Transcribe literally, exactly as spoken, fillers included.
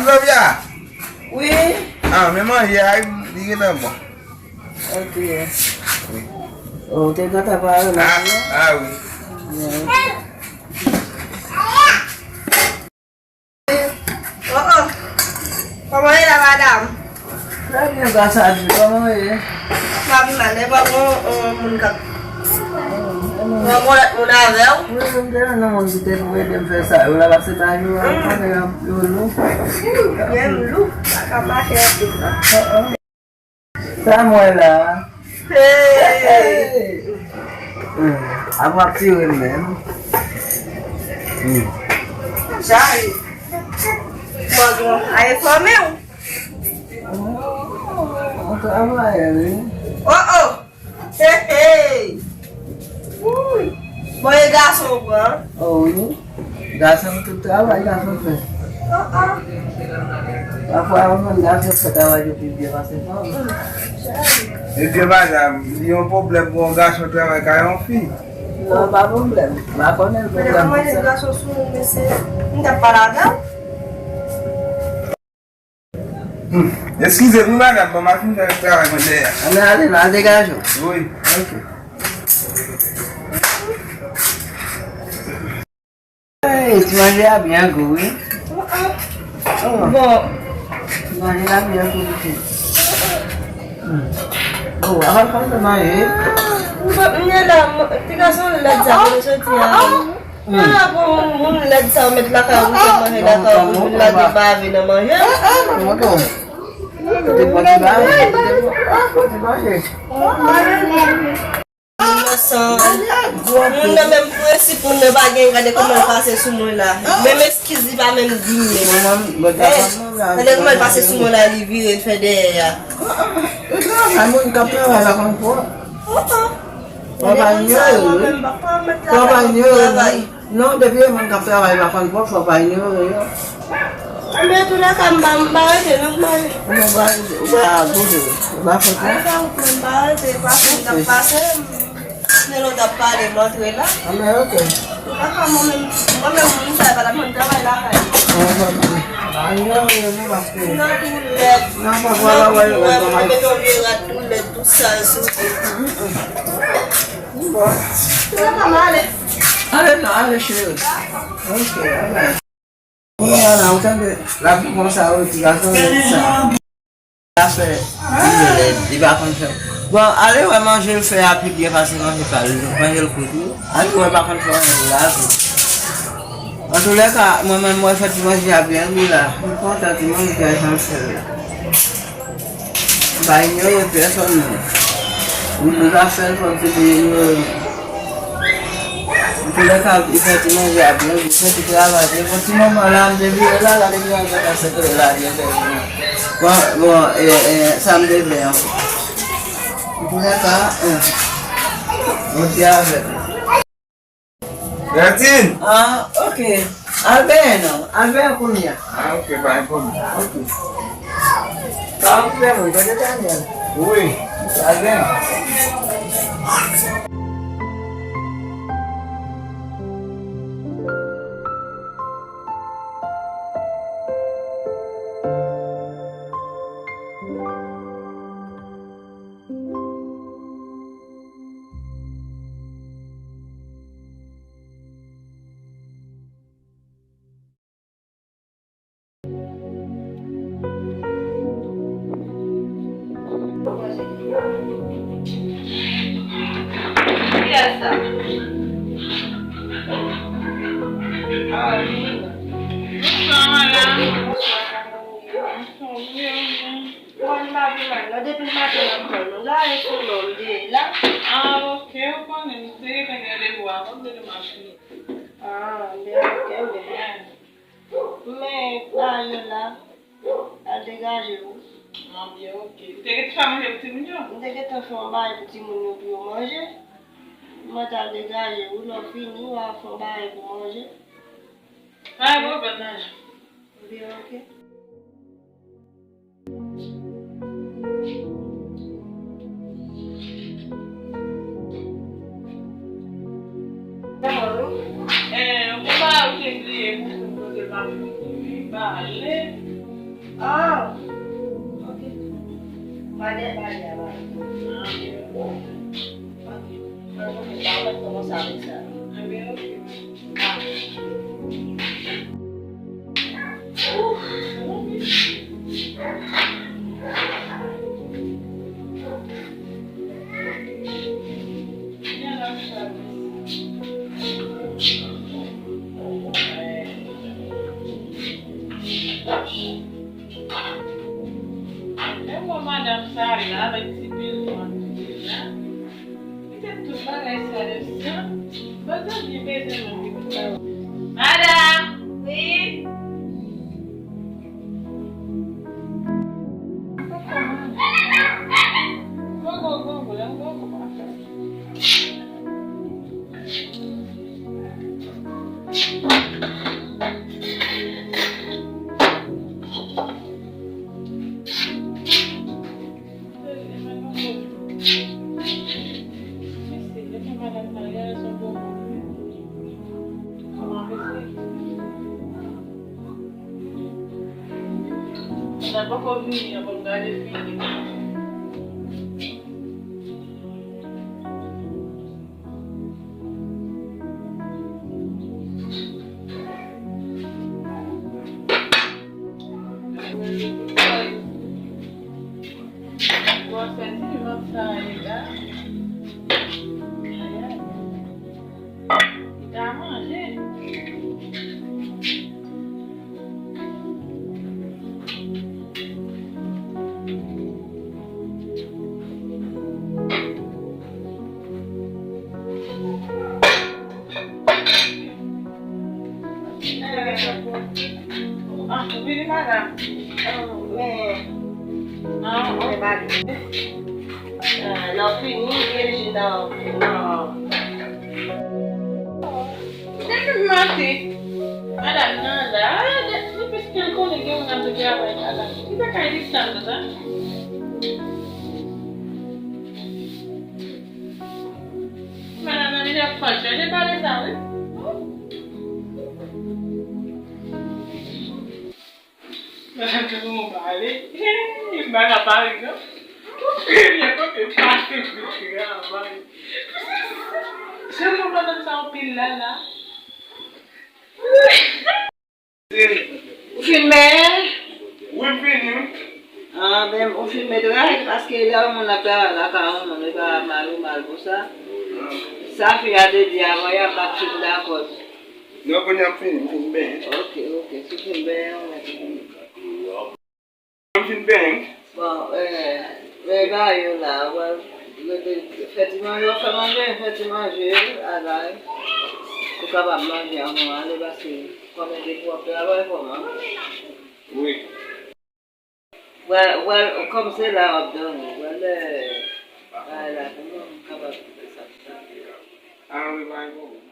Flavia! Wi. Ah, men manje a, li gentan bon. Ok. Wi. Oh, ou te gentan pare manje? Ah, ah, wi. Wi. Oh, oh. Kòman w ye la, madanm? Trè byen, gras a Dye. Kòman w ye? M pa pi mal, e pa bon, yon moun k ap, yon bon lòt moun avè w? Wi, wi, m te jwenn yon moun ki te pou ede m fè sa. Yo la pase bay yo, a, konnen yo, yo lou. Menm lou, pa ka mache anpil, non. Oh, oh. Sa m wè la. Hey! Hmm. Ap ap tire m menm. Hmm. Chay. Bon, bon. Ay, fòme w. Oh, travay, wi. Oh, oh. Hey, hey. Wouy. Bon, e gason w pran? Oh, wi. Gason tout travay, gason fè. Ah, ah. Pafwa, ou menm gason fè travay yo pi byen pase fanm. Ebyen, madanm, li yon pwoblèm pou yon gason travay kay yon fi? Non, pa pwoblèm. M pa konnen l pwoblèm pou sa. Gason sou moun, mesye. M t ap pale avè w. Hmm. Eskize m wi, madanm, bon, m al fin fè travay mwen dèyè. Ann ale, n al degaje w. Wi. Ok. Hey, ti manje a byen gou, wi. Oh. Bon. Ti manje a byen gou, wi. Hmm. Oh, avan fè manje. M ye la, m, ti gason lèd sa, mwen soti a. Hmm. Ala pou moun, moun lèd sa ou met lakay ou, ou fè manje lakay ou, pou vin lage bave nan manje. Ah, ah, non, non. Te pran ti bave, te pran ti manje. Moun nan san, moun nan menm prensip, moun nan pa gen, gade kòman l pase sou mwen la. Menm eskiz li pa menm di m menm. Eh, gade kòman l pase sou mwen la, li vire, l fè dèyè a. Travay, moun k ap travay pa konn pwòp. Fò pa inyore l wi. Fò pa inyore l wi. Non, depi e moun k ap travay pa konn pwòp, fò pa inyore yo. Anben, tou lè ka, m pa, m pa rete non, m pa rete. Ou pa rete, ou pa goumen, ou pa fè sa. Ay, pa ou, m pa rete, pa fè m t ap pase, m, men lè w t ap pale, m antre la. Anben, ok. Ou pa fè mwen menm, mwen menm, moun sa, pa t ap janm travay lakay. Anben, pa inyore yo non, paske nan tou lèd, nan kou wè, mwen mete yon vye rad tou lèd, tou sal sou li. Bon. Ou pa fè m ale. Ale non, ale cheri. Ok, ale. Kounye a la, ou tande, l ap di konsa, wi, ti gason lèd sa. L ap fè, li lèd, li pa konn fè. Bon, ale wè manje l fè a pi byen pase manje pa l. Manje l kout, wi. Ale wè pa konn fè anyen la tou. Antoulèka, mwen menm, mwen fè ti manje a byen, wi, la. M kontan ti manje a jan l fè l la. M pa inyore pèsonn non. Moun nou ta fè l fò m te inyore. Antoulèka, li fè ti manje a byen, li fè ti travay byen. Bon, ti moman la, m te vire la, la, depi yon jan nan sèt la, byen fè. Bon, bon, e, e, sa m te vle ankò. Antoulèka, e, Bondye avèk nou. Bertine! Ah, ok. Al benyen non. Al benyen kounye a. Ah, ok, pa gen pwoblèm. Ok. Pa okipe mwen, tande Daniel. Wi. Al benyen. Kiyès sa? Ah, wi. Bonswa, madanm. Bonswa, wi, wi. Bon, li pa pi mal non, depi maten n ap tann ou la, e sou non m te ye la. Ah, ok, ou konnen, m te gentan gen randevou avan, m te di m ap vini. Ah, byen, ok, byen. Men, pa ye la, al degaje w. Ah, byen, ok. Ou te gentan fè manje pou timoun yo? M te gentan fè yon bagay pou timoun yo, pou yo manje. Mwen t al degaje w, lè w fini, w a fè yon bagay pou manje. Pa gen pwoblèm, madanm. Byen, ok. Eh, ou pa oblije pou poze pa vle kouri, pale. Bagay, bagay, bagay. Mwen, mwen, mwen, mwen kòmanse avèk sa. Men bon, madanm sa la, avèk ti pil mòn li la. Li te tout bagay sa de san. Bagay li bezwen mwen ki pou sa. Madanm! Wi? Gongon, gongon, gongon, gongon. Sa poko vini an, pou m gade fini. Gwosè ti vant sa ye la. Ayayay. Li ka manje. Ah, vini, madanm. Oh, men. Ah, men, bagay. Ah, lè w fini, gen ji nan, nan. Depi maten, madanm nan la, ah, de-, depi si l konnen gen moun ap travay la, la. Li pa ka desann, tata. Madanm nan vin ap fòt, jan de pale sa, wi. Madanm te pou mwen pale. M pa ka pale, non. Premye kote pase pou travay. Sèlman madanm sa anpil la, la. Ou fin benyen? Wi, m fini, wi. Ah, ben, ou fin met rad, paske lè yon moun ap travay lakay yon moun, li pa mal ou mal pou sa. Sa fi a te di avan, y ap bat tout dakò. Non, kounye a m fini, m fin benyen. Ok, ok, si w fin benyen, ou mèt. M fin benyen. Bon, eh, men ba yo la, wè, rete, fè ti manje, fè manje, fè ti manje, ala, ou kapab manje anvan ale, paske kòm e depi w ap travay, kòman? Wi. Wè, wè, kòm se la w ap dòmi, wè lè bagay la fini, ou kapab fè sa. Ah, wi, pa gen pwoblèm.